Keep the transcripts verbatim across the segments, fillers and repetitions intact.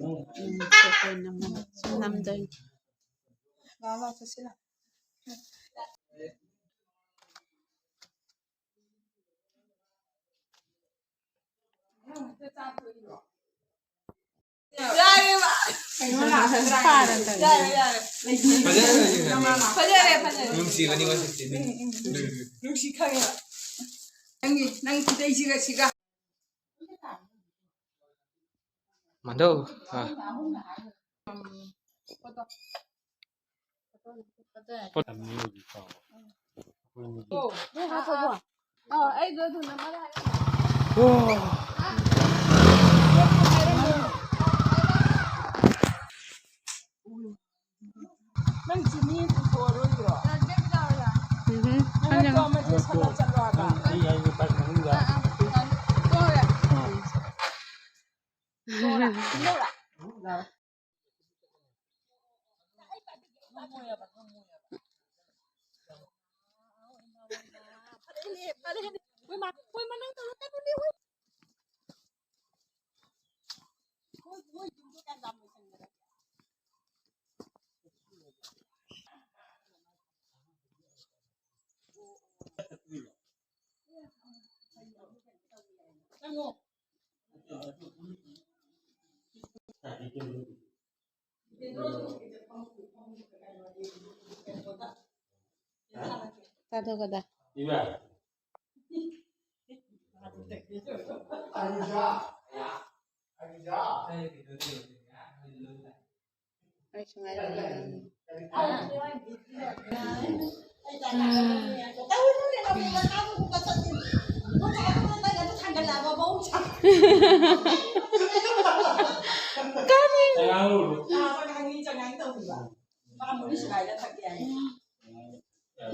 ꯎꯝ, ꯁꯤ ꯑꯩꯈꯣꯏ ꯅꯝꯃꯒ ꯁꯨꯝ ꯅꯝꯗꯣꯏꯅꯤ꯫ ꯂꯥꯛꯑꯣ, ꯂꯥꯛꯑꯣ, ꯆꯠꯁꯤ ꯂꯥꯛꯑꯣ꯫ ꯌꯥꯔꯦꯕ꯫ ꯐꯥꯔꯗꯕꯅꯤ꯫ ꯌꯥꯔꯦ, ꯌꯥꯔꯦ꯫ ꯐꯖꯅ ꯂꯩꯁꯤꯟ꯫ ꯐꯖꯔꯦ, ꯐꯖꯔꯦ꯫ ꯅꯨꯡꯁꯤꯕꯅꯤ ꯉꯁꯤꯗꯤ꯫ ꯎꯝ, ꯎꯝ, ꯎꯝ꯫ ꯅꯨꯡꯁꯤ ꯈꯪꯉꯦꯕ꯫ ꯅꯪꯒꯤ, ꯅꯪ ꯈꯨꯗꯩꯁꯤꯒ ꯁꯤꯒ꯫ ꯃꯥꯟꯗꯧ꯫ ꯑꯥ꯫ ꯅꯪ ꯆꯤꯅꯤ ꯄꯨꯊꯣꯛꯑꯔꯣꯏꯗ꯭ꯔꯣ? ꯎꯝ, ꯅꯪ ꯈꯪꯗꯦ꯫ ꯅꯠꯇ꯭ꯔꯣ ꯑꯃ ꯆꯠꯂꯣ, ꯆꯠꯂꯣ ꯍꯥꯏꯕ? ꯑꯩ, ꯑꯩ ꯄꯥꯏ ꯃꯅꯨꯡꯗ꯫ ꯑꯥ, ꯑꯥ, ꯑꯥ꯫ ꯇꯣꯛꯑꯣ꯫ ꯑꯥ꯫ ꯇꯣꯛꯑꯣ꯫ ꯇꯣꯛꯑꯣ꯫ ꯆꯥꯊꯣꯛꯀꯗ꯫ ꯑꯩꯁꯨ ꯉꯥꯏꯔꯦ꯫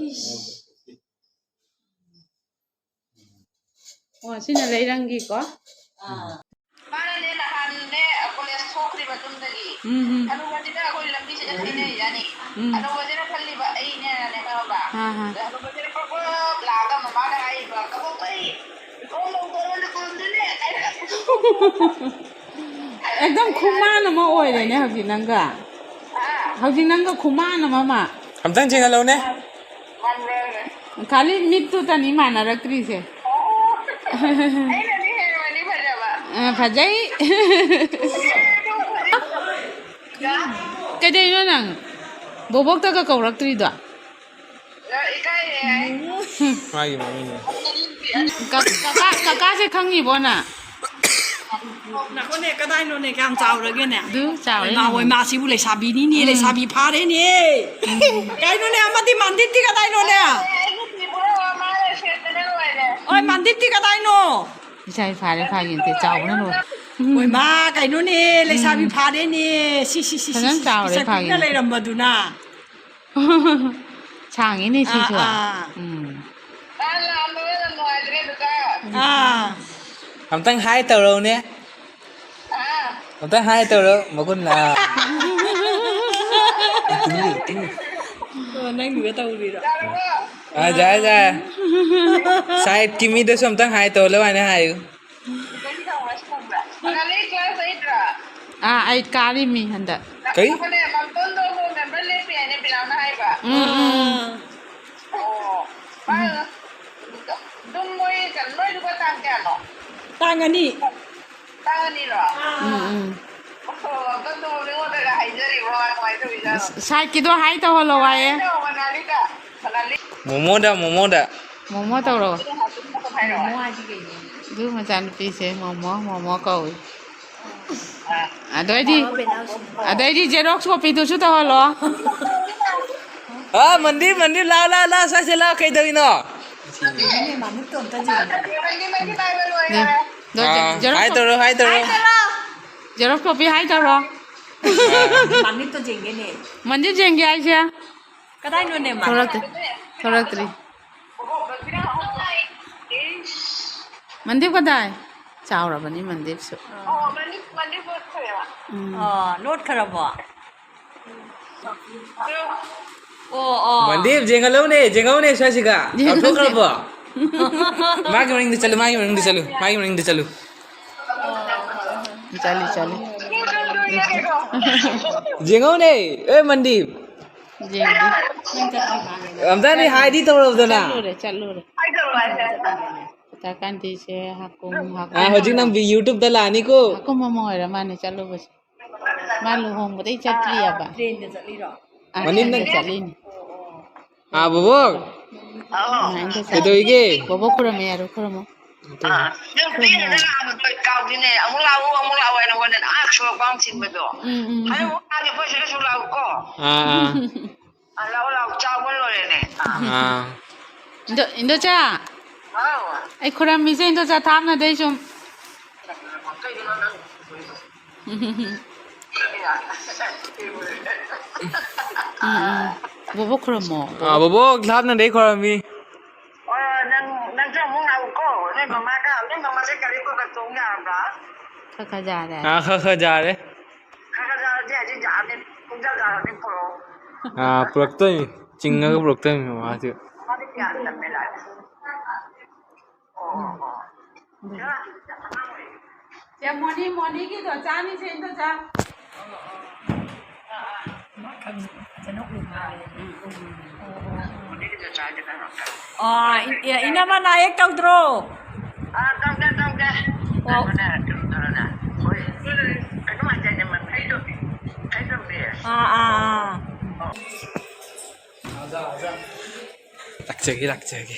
ꯏꯁ꯫ ꯑꯣ, ꯁꯤꯅ ꯂꯩꯔꯪꯒꯤꯀꯣ꯫ ꯃꯥꯅꯅꯦ ꯅꯍꯥꯟꯅꯦ ꯀꯣꯂꯦꯖ ꯊꯣꯛꯈ꯭ꯔꯤꯕ ꯌꯨꯝꯗꯒꯤ꯫ ꯎꯝ, ꯎꯝ꯫ ꯍꯅꯨꯕꯁꯤꯅ ꯑꯩꯈꯣꯏ ꯂꯝꯕꯤꯁꯤꯗ ꯊꯦꯡꯅꯩꯖꯥꯠꯅꯤ꯫ ꯎꯝ꯫ ꯍꯅꯨꯕꯁꯤꯅ ꯈꯜꯂꯤꯕ ꯑꯩꯅꯦꯅꯅꯦ ꯈꯪꯉꯕ? ꯑꯥ, ꯑꯥ꯫ ꯑꯗ ꯍꯅꯨꯕꯁꯤꯅ ꯄ꯭ꯔꯞ ꯄ꯭ꯔꯞ ꯂꯥꯛꯑꯒ ꯃꯃꯥꯗ ꯍꯥꯏꯔꯤꯕ, "ꯀꯕꯣꯛꯄꯩ, ꯂꯨꯍꯣꯡ ꯂꯨꯍꯣꯡꯗꯣꯔꯕ ꯅꯀꯣꯟꯗꯨꯅꯦ?" ꯀꯥꯏꯅ꯫ ꯑꯦꯛꯗꯝ ꯈꯨꯃꯥꯟ ꯑꯃ ꯑꯣꯏꯔꯦꯅꯦ ꯍꯧꯖꯤꯛ ꯅꯪꯒ꯫ ꯍꯧꯖꯤꯛ ꯅꯪꯒ ꯈꯨꯃꯥꯟ ꯑꯃ ꯑꯃ꯫ ꯑꯝꯇꯪ ꯆꯤꯡꯍꯜꯂꯧꯅꯦ꯫ ꯈꯥꯂꯤ ꯃꯤꯠꯇꯨꯇꯅꯤ ꯃꯥꯟꯅꯔꯛꯇ꯭ꯔꯤꯁꯦ꯫ ꯑ, ꯐꯖꯩ꯫ ꯀꯩꯗꯧꯔꯤꯅꯣ ꯅꯪ? ꯕꯣꯕꯣꯛꯇꯒ ꯀꯧꯔꯛꯇ꯭ꯔꯤꯗꯣ? ꯃꯥꯒꯤ ꯃꯃꯤꯡꯅꯦ꯫ ꯀ-, ꯀꯀꯥ, ꯀꯀꯥꯁꯦ ꯈꯪꯉꯤꯕꯣ ꯅꯪ? ꯉꯥꯏꯈꯣꯅꯦ, ꯀꯗꯥꯏꯅꯣꯅꯦ, ꯀꯌꯥꯝ ꯆꯥꯎꯔꯒꯦꯅꯦ? ꯑꯗꯨ ꯆꯥꯎꯔꯦ ꯍꯣꯏ, ꯃꯥ, ꯅꯪ꯫ ꯍꯣꯏ, ꯃꯥꯁꯤꯕꯨ ꯂꯩꯁꯥꯕꯤꯅꯤꯅꯦ, ꯎꯝ꯫ ꯂꯩꯁꯥꯕꯤ ꯐꯥꯔꯦꯅꯦ꯫ ꯎꯝ꯫ ꯀꯩꯅꯣꯅꯦ, ꯑꯃꯗꯤ ꯃꯥꯟꯗꯤꯞꯇꯤ ꯀꯗꯥꯏꯅꯣꯅꯦ? ꯍꯣꯏ, ꯃꯥꯟꯗꯤꯞꯇꯤ ꯀꯗꯥꯏꯅꯣ? ꯂꯩꯁꯥꯕꯤ ꯐꯥꯔꯦ, ꯐꯥꯒꯤ ꯅꯠꯇꯦ, ꯆꯥꯎꯕꯅ ꯂꯣꯏꯔꯦ꯫ ꯎꯝ꯫ ꯍꯣꯏ, ꯃꯥ, ꯀꯩꯅꯣꯅꯦ, ꯂꯩꯁꯥꯕꯤ ꯎꯝ꯫ ꯐꯥꯔꯦꯅꯦ꯫ ꯁꯤ, ꯁꯤ, ꯁꯤ, ꯁꯤ, ꯐꯖꯅ ꯁꯤ, ꯆꯥꯎꯔꯦ, ꯄꯤꯁꯛ ꯐꯥꯒꯤ ꯄꯤꯛꯅ ꯅꯠꯇꯦ꯫ ꯂꯩꯔꯝꯕꯗꯨꯅ꯫ ꯁꯥꯡꯉꯤꯅꯦ ꯑꯥ, ꯁꯤꯁꯨ꯫ ꯑꯥ꯫ ꯎꯝ꯫ ꯑꯥ꯫ ꯑꯝꯇꯪ ꯍꯥꯏ ꯇꯧꯔꯧꯅꯦ꯫ ꯑꯝꯇꯪ ꯍꯥꯏ ꯇꯧꯔꯧ, ꯃꯒꯨꯟ ꯂꯥ꯫ ꯑꯣ, ꯅꯪꯗꯨꯒ ꯇꯧꯔꯤꯔꯣ? ꯑꯥ, ꯌꯥꯔꯦ, ꯌꯥꯔꯦ꯫ ꯁꯥꯏꯠꯀꯤ ꯃꯤꯗꯁꯨ ꯑꯝꯇꯪ ꯍꯥꯏ ꯇꯧꯔꯧ, ꯍꯥꯏꯅ ꯍꯥꯏꯌꯨ꯫ ꯑꯥ, ꯑꯩ ꯀꯥꯔꯤꯃꯤ ꯍꯟꯗꯛ꯫ ꯀꯩ? ꯎꯝ, ꯎꯝ꯫ ꯑꯣ꯫ ꯃꯥ ꯑꯗꯨꯝ ꯃꯣꯏ ꯀꯩꯅꯣ, ꯅꯣꯏꯗꯨꯒ ꯇꯥꯡ ꯀꯌꯥꯅꯣ? ꯇꯥꯡ ꯑꯅꯤ꯫ ꯇꯥꯡ ꯑꯅꯤꯔꯣ? ꯎꯝ, ꯎꯝ꯫ ꯑꯣ, ꯑꯝꯇ ꯅꯣꯡ ꯃꯤꯉꯣꯟꯗꯒ ꯍꯥꯏꯖꯔꯤꯕ꯭ꯔꯣ? ꯀꯃꯥꯏꯅ ꯇꯧꯔꯤꯖꯥꯠꯅꯣ? ꯁꯥꯏꯠꯀꯤꯗꯣ ꯍꯥꯏ ꯇꯧꯍꯜꯂꯣ ꯍꯥꯏꯌꯦ꯫ ꯃꯣꯃꯣꯗ, ꯃꯣꯃꯣꯗ꯫ ꯃꯣꯃꯣ ꯇꯧꯔꯣ꯫ ꯃꯣꯃꯣ ꯍꯥꯏꯗꯤ ꯀꯩꯅꯣ? ꯑꯗꯨ ꯃꯆꯥꯅꯨꯄꯤꯁꯦ ꯃꯣꯃꯣ, ꯃꯣꯃꯣ ꯀꯧꯏ꯫ ꯑꯗꯩꯗꯤ, ꯑꯗꯩꯗꯤ ꯖꯦꯔꯣꯛꯁ ꯀꯣꯄꯤꯗꯨꯁꯨ ꯇꯧꯍꯜꯂꯣ꯫ ꯑ, ꯃꯟꯗꯤꯞ, ꯃꯟꯗꯤꯞ, ꯂꯥꯎ, ꯂꯥꯎ, ꯂꯥꯎ, ꯁ꯭ꯋꯥꯏꯁꯦ ꯂꯥꯎ, ꯀꯩꯗꯧꯔꯤꯅꯣ? ꯃꯥꯅꯤꯞꯇꯣ ꯑꯝꯇ ꯌꯦꯡꯒꯦ꯫ ꯑꯗꯣ ꯑꯥ, ꯖꯦꯔꯣꯛꯁ ꯍꯥꯏ ꯀꯣ-, ꯇꯧꯔꯣ, ꯍꯥꯏ ꯇꯧꯔꯣ꯫ ꯖꯦꯔꯣꯛꯁ ꯀꯣꯄꯤ ꯍꯥꯏ ꯇꯧꯔꯣ꯫ ꯑꯥ꯫ ꯃꯥꯅꯤꯞꯇꯣ ꯌꯦꯡꯒꯦꯅꯦ꯫ ꯃꯟꯗꯤꯞ ꯌꯦꯡꯒꯦ ꯍꯥꯏꯁꯦ꯫ ꯀꯗꯥꯏꯅꯣꯅꯦ ꯃꯥ? ꯊꯣꯛꯂꯛꯇꯦ, ꯊꯣꯛꯂꯛꯇ꯭ꯔꯤ꯫ ꯃꯟꯗꯤꯞ ꯀꯗꯥꯏ? ꯆꯥꯎꯔꯕꯅꯤ ꯃꯟꯗꯤꯞꯁꯨ꯫ ꯑꯣ, ꯃꯟꯗꯤꯞ, ꯃꯟꯗꯤꯞ ꯂꯣꯠꯈ꯭ꯔꯦꯕ꯫ ꯎꯝ꯫ ꯑꯣ, ꯂꯣꯠꯈ꯭ꯔꯕꯣ? ꯑꯣ, ꯑꯣ꯫ ꯃꯟꯗꯤꯞ, ꯌꯦꯡꯍꯜꯂꯧꯅꯦ, ꯌꯦꯡꯍꯧꯅꯦ ꯁ꯭ꯋꯥꯏꯁꯤꯒ꯫ ꯌꯦꯡꯍꯜꯂꯧꯅꯦ꯫ ꯀꯥꯎꯊꯣꯛꯈ꯭ꯔꯕꯣ? ꯃꯥꯒꯤ ꯃꯅꯤꯡꯗ ꯆꯠꯂꯨ, ꯃꯥꯒꯤ ꯃꯅꯤꯡꯗ ꯆꯠꯂꯨ, ꯃꯥꯒꯤ ꯃꯅꯤꯡꯗ ꯆꯠꯂꯨ꯫ ꯑꯣ, ꯍꯣꯏ, ꯍꯣꯏ꯫ ꯆꯠꯂꯤ, ꯆꯠꯂꯤ꯫ ꯌꯦꯡꯉꯧꯅꯦ꯫ ꯑꯦ, ꯃꯟꯗꯤꯞ꯫ ꯌꯦꯡꯗꯦ꯫ ꯅꯪ ꯆꯠꯇ꯭ꯔꯤꯕ? ꯑꯝꯇꯅꯤ ꯍꯥꯏꯗꯤ ꯇꯧꯔꯕꯗꯅ꯫ ꯆꯠꯂꯨꯔꯦ, ꯆꯠꯂꯨꯔꯦ꯫ ꯆꯥꯀꯥꯟꯇꯤꯁꯦ ꯍꯥꯀꯨꯝ, ꯍꯥꯀꯨꯝ ꯑꯥ, ꯍꯧꯖꯤꯛ ꯅꯪ ꯑꯃ꯫ YouTube ꯇ ꯂꯥꯛꯑꯅꯤꯀꯣ꯫ ꯍꯥꯀꯨꯝ ꯑꯃ ꯑꯣꯏꯔ ꯃꯥꯅꯦ ꯆꯠꯂꯨꯕꯁꯦ꯫ ꯃꯥ ꯂꯨꯍꯣꯡꯕꯗꯩ ꯆꯠꯇ꯭ꯔꯤꯑꯕ꯫ ꯇ꯭ꯔꯦꯟꯗ ꯆꯠꯂꯤꯔꯣ? ꯑꯥ, ꯃꯅꯤꯡ ꯇ꯭ꯔꯦꯟꯗ ꯅꯪ ꯆꯠꯂꯤꯅꯦ꯫ ꯑꯥ, ꯕꯣꯕꯣꯛ꯫ ꯑꯧ꯫ ꯑꯗꯨꯃꯥꯏꯅ ꯇꯧ-, ꯀꯩꯗꯧꯔꯤꯒꯦ? ꯕꯣꯕꯣꯛ ꯈꯨꯔꯝꯃꯦ ꯌꯥꯔꯣ, ꯈꯨꯔꯝꯃꯣ꯫ ꯑꯥ, ꯅꯪ ꯈꯨꯔꯝꯃꯣ꯫ ꯄꯦꯟꯅ ꯂꯥꯛꯑꯕꯗꯣ ꯑꯩ ꯀꯥꯎꯗꯦꯅꯦ꯫ ꯑꯃꯨꯛ ꯂꯥꯛꯑꯣ, ꯑꯃꯨꯛ ꯂꯥꯛꯑꯣ ꯍꯥꯏꯅ ꯍꯣꯠꯅꯅ ꯑꯥ ꯁꯣꯔꯣꯛ ꯄꯥꯎ ꯊꯤꯟꯕꯗꯣ꯫ ꯎꯝ, ꯎꯝ, ꯎꯝ꯫ ꯍꯥꯏꯔꯛꯑꯣ, ꯂꯥꯛꯑꯒꯦ, ꯑꯩꯈꯣꯏ ꯁꯤꯗꯁꯨ ꯂꯥꯛꯎꯀꯣ꯫ ꯑꯥ, ꯑꯥ꯫ ꯑꯥ, ꯂꯥꯛꯑꯣ, ꯂꯥꯛꯑꯣ, ꯆꯥꯎꯕ ꯂꯣꯏꯔꯦꯅꯦ꯫ ꯑꯥ꯫ ꯑꯥ꯫ ꯏꯟꯗꯣ-, ꯏꯟꯗꯣꯆꯥ꯫ ꯍꯥꯎ꯫ ꯑꯩ ꯈꯨꯔꯝꯃꯤꯁꯦ ꯏꯟꯗꯣꯆꯥ ꯊꯥꯞꯅꯗꯩ ꯁꯨꯝ꯫ ꯀꯩꯒꯤꯅꯣ ꯅꯪ? ꯎꯝ, ꯎꯝ꯫ ꯕꯣꯕꯣꯛ ꯈꯨꯔꯝꯃꯣ꯫ ꯑꯥ, ꯕꯣꯕꯣꯛ ꯊꯥꯞꯅꯗꯩ ꯈꯨꯔꯝꯃꯤ꯫ ꯑꯣ, ꯅꯪ, ꯅꯪꯁꯨ ꯑꯃꯨꯛ ꯂꯥꯛꯎꯀꯣ꯫ ꯅꯣꯏ ꯃꯃꯥꯒ, ꯅꯣꯏ ꯃꯃꯥꯁꯦ ꯒꯥꯔꯤ ꯀꯣꯏꯕ ꯇꯣꯡ ꯌꯥꯔꯕ꯭ꯔꯥ? ꯈꯔ ꯈꯔ ꯌꯥꯔꯦ꯫ ꯑꯥ, ꯈꯔ ꯈꯔ ꯌꯥꯔꯦ꯫ ꯈꯔ ꯈꯔ ꯌꯥꯔꯗꯤ ꯍꯧꯖꯤꯛ ꯌꯥꯔꯅꯤ꯫ ꯄꯨꯡ ꯀꯌꯥ ꯌꯥꯔꯅꯤ ꯄꯨꯔꯛꯑꯣ꯫ ꯑꯥ, ꯄꯨꯔꯛꯇꯣꯏꯅꯤ꯫ ꯆꯤꯡꯉꯒ ꯄꯨꯔꯛꯇꯣꯏꯅꯤ ꯃꯃꯥꯁꯨ꯫ ꯃꯥꯗꯤ ꯒ꯭ꯌꯥꯟ ꯇꯞꯄꯦ ꯂꯥꯏ꯫ ꯑꯣ, ꯑꯣ, ꯑꯣ꯫ ꯁꯦ, ꯃꯣꯅꯤ, ꯃꯣꯅꯤꯒꯤꯗꯣ ꯆꯥꯅꯤꯁꯦ, ꯏꯟꯗꯣꯆꯥ꯫ ꯃꯣꯅꯤꯒꯤꯗꯣ ꯆꯥꯒꯦ ꯅꯪ ꯑꯝꯇ꯫ ꯑꯥ, ꯏ-, ꯏ-, ꯏꯅꯝꯃ ꯅꯥ ꯍꯦꯛ ꯇꯧꯗ꯭ꯔꯣ? ꯑꯥ, ꯇꯧꯗꯦ, ꯇꯧꯗꯦ꯫ ꯑꯣ꯫ ꯀꯩꯅꯣꯅꯦ, ꯀꯩꯅꯣ ꯇꯧꯔꯒ, ꯍꯣꯏ꯫ ꯀꯩꯅꯣ ꯍꯥꯏꯗꯥꯏꯅꯦ, ꯃ-, ꯀꯩꯗꯧꯕꯤ? ꯀꯩꯗꯧꯕꯤ? ꯑꯥ, ꯑꯥ, ꯑꯥ꯫ ꯑꯣ꯫ ꯂꯥꯛꯆꯒꯦ, ꯂꯥꯛꯆꯒꯦ꯫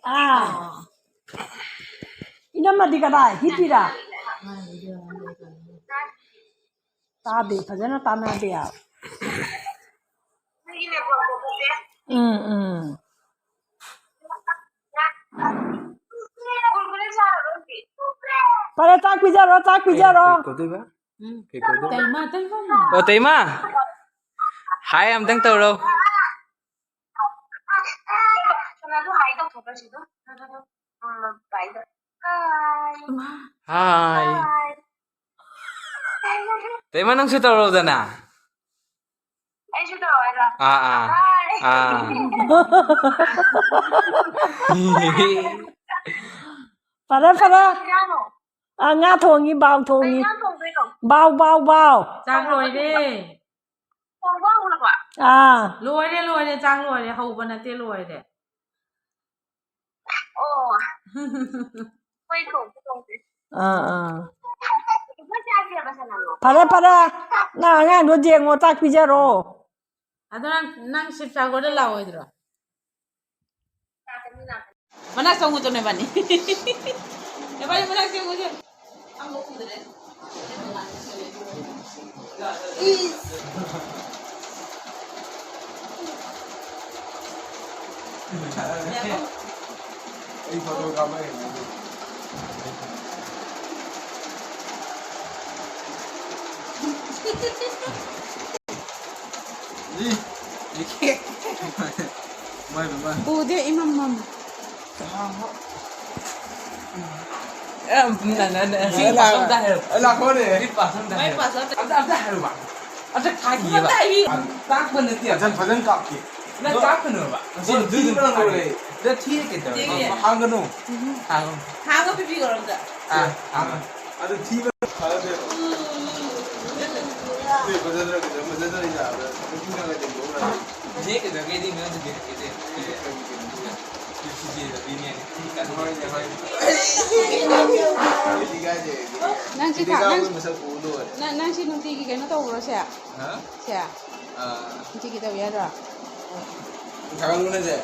ꯑꯥ꯫ ꯏꯅꯝꯃꯗꯤ ꯀꯗꯥꯏ? ꯍꯤꯞꯄꯤꯔꯥ? ꯇꯥꯗꯦ, ꯐꯖꯅ ꯇꯥꯟꯅꯗꯦ ꯍꯥꯏꯕ꯫ ꯎꯝ, ꯎꯝ꯫ ꯐꯔꯦ, ꯆꯥꯛ ꯄꯤꯖꯔꯣ, ꯆꯥꯛ ꯄꯤꯖꯔꯣ꯫ ꯀꯩ ꯀꯧꯗꯣꯏꯕ? ꯎꯝ꯫ ꯀꯩ ꯀꯧꯗꯣꯏꯕ? ꯇꯩꯃ, ꯇꯩꯃ꯫ ꯑꯣ, ꯇꯩꯃ꯫ ꯍꯥꯏ ꯑꯝꯇꯪ ꯇꯧꯔꯣ꯫ ꯍꯥꯏ꯫ ꯇꯩꯃ, ꯅꯪꯁꯨ ꯇꯧꯔꯣꯗꯅ꯫ ꯑꯩꯁꯨ ꯇꯧꯔꯣ ꯍꯥꯏꯔꯣ? ꯑꯥ, ꯑꯥ꯫ ꯍꯥꯏ꯫ ꯑꯥ꯫ ꯐꯔꯦ, ꯐꯔꯦ꯫ ꯀꯩ ꯏꯟꯖꯥꯡꯅꯣ? ꯑ, ꯉꯥ ꯊꯣꯡꯉꯤ, ꯕꯥꯎ ꯀꯩ ꯊꯣꯡꯉꯤ꯫ ꯏꯟꯖꯥꯡ ꯊꯣꯡꯗꯣꯏꯅꯣ? ꯕꯥꯎ, ꯕꯥꯎ, ꯕꯥꯎ꯫ ꯆꯥꯛ ꯂꯣꯏꯔꯦ꯫ ꯊꯣꯡꯕ ꯍꯧꯔꯕꯣ? ꯑꯥ꯫ ꯂꯣꯏꯔꯦ, ꯂꯣꯏꯔꯦ, ꯆꯥꯛ ꯂꯣꯏꯔꯦ꯫ ꯍꯧꯕ ꯅꯠꯇꯦ, ꯂꯣꯏꯔꯦ꯫ ꯑꯣ꯫ ꯑꯩꯈꯣꯏ ꯊꯣꯡꯁꯨ ꯊꯣꯡꯗ꯭ꯔꯤ꯫ ꯑꯥ, ꯑꯥ꯫ ꯑꯩꯈꯣꯏ ꯆꯥꯁꯦꯕ ꯁꯅꯥꯗꯣ꯫ ꯐꯔꯦ, ꯐꯔꯦ꯫ ꯅꯪ ꯑꯉꯥꯡꯗꯣ ꯌꯦꯡꯉꯣ, ꯆꯥꯛ ꯄꯤꯖꯔꯣ꯫ ꯑꯗꯣ ꯅꯪ, ꯅꯪ ꯁꯤꯕꯁꯥꯒꯔꯗ ꯂꯥꯛꯑꯣꯏꯗ꯭ꯔꯣ? ꯃꯅꯥꯛ ꯆꯪꯉꯨ ꯆꯣ ꯅꯣꯏꯕꯥꯅꯤ꯫ ꯅꯣꯏꯕꯥꯅꯤ ꯃꯅꯥꯛ ꯆꯪꯉꯨ ꯆꯣ꯫ ꯏꯁ꯫ ꯑꯩ ꯐꯣꯇꯣ ꯀꯥꯞꯄ ꯍꯩꯅꯗꯦ꯫ ꯃꯥꯏ ꯃꯃꯥ꯫ ꯎꯗꯦ ꯏꯃꯝ ꯃꯝ꯫ ꯑꯦ, ꯅ, ꯅ, ꯅ, ꯁꯤ ꯑꯩ ꯂꯥꯛ-, ꯄꯥꯁ ꯑꯝꯇ ꯍꯥꯏꯔꯣ꯫ ꯑꯩ ꯂꯥꯛꯈꯣꯅꯦ꯫ ꯁꯤ ꯄꯥꯁ ꯑꯝꯇ ꯃꯥꯏ ꯍꯥꯏꯔꯣ꯫ ꯄꯥꯁ ꯑꯝꯇ ꯑꯝꯇ, ꯑꯝꯇ ꯍꯥꯏꯔꯨꯕ꯫ ꯑꯝꯇ ꯊꯥꯈꯤꯒꯦꯕ꯫ ꯑꯝꯇ ꯍꯥꯏꯕꯤꯌꯨ꯫ ꯇꯥꯛꯄ ꯅꯠꯇꯦ꯫ ꯐꯖꯅ, ꯐꯖꯅ ꯀꯥꯞꯀꯦ꯫ ꯅꯪ ꯀꯥꯞꯀꯅꯣꯕ꯫ ꯁꯤ ꯑꯗꯨ ꯑꯗꯨꯝ ꯊꯤꯕ ꯊꯥꯒꯦ꯫ ꯉꯝꯃꯣꯏ꯫ ꯁꯤꯗ ꯊꯤꯔꯦ ꯀꯩꯗꯧꯔꯒꯦ? ꯊꯤꯔꯦ꯫ ꯍꯥꯡꯒꯅꯨ꯫ ꯍꯥꯡꯉꯣ꯫ ꯍꯥꯡꯉꯣ ꯄꯤꯕꯤꯈ꯭ꯔꯣ ꯑꯝꯇ꯫ ꯑꯥ, ꯍꯥꯡꯉꯣ꯫ ꯑꯗꯨ ꯊꯤꯕ ꯐꯖꯗꯦꯕ꯫ ꯅꯠꯇꯦ, ꯐꯖꯗ꯭ꯔꯒꯗꯤ, ꯐꯖꯗ꯭ꯔꯗꯤ ꯌꯥꯔꯣꯏ꯫ ꯅꯨꯄꯤꯅꯒ ꯆꯦꯟꯊꯣꯛꯈ꯭ꯔꯗꯤ꯫ ꯏꯆꯦ ꯀꯩꯗꯧꯔꯒꯦꯗꯤ ꯃꯌꯥꯝꯗ ꯀꯩꯗꯧꯔꯒꯦꯗꯤ꯫ ꯀꯩꯒꯤ ꯀꯩꯅꯣ? ꯍꯣꯏꯅꯦ, ꯍꯣꯏꯅꯦ꯫ ꯀꯩꯗꯤ ꯀꯥꯏꯗꯦ꯫ ꯅꯪ ꯁꯤ ꯏꯗꯤ ꯊꯥ-, ꯅꯪ, ꯀꯥꯡꯕꯨ ꯃꯁꯛ ꯎ ꯂꯣꯏꯔꯦ꯫ ꯅꯪ, ꯅꯪ ꯁꯤ ꯅꯨꯡꯇꯤꯒꯤ ꯀꯩꯅꯣ ꯇꯧꯕ꯭ꯔꯣ ꯁꯦ? ꯍꯥ? ꯁꯦ? ꯑꯥ꯫ ꯅꯨꯡꯇꯤꯒꯤ ꯇꯧ ꯌꯥꯗ꯭ꯔꯣ? ꯊꯥꯒꯠꯂꯨꯅꯦ ꯁꯦ꯫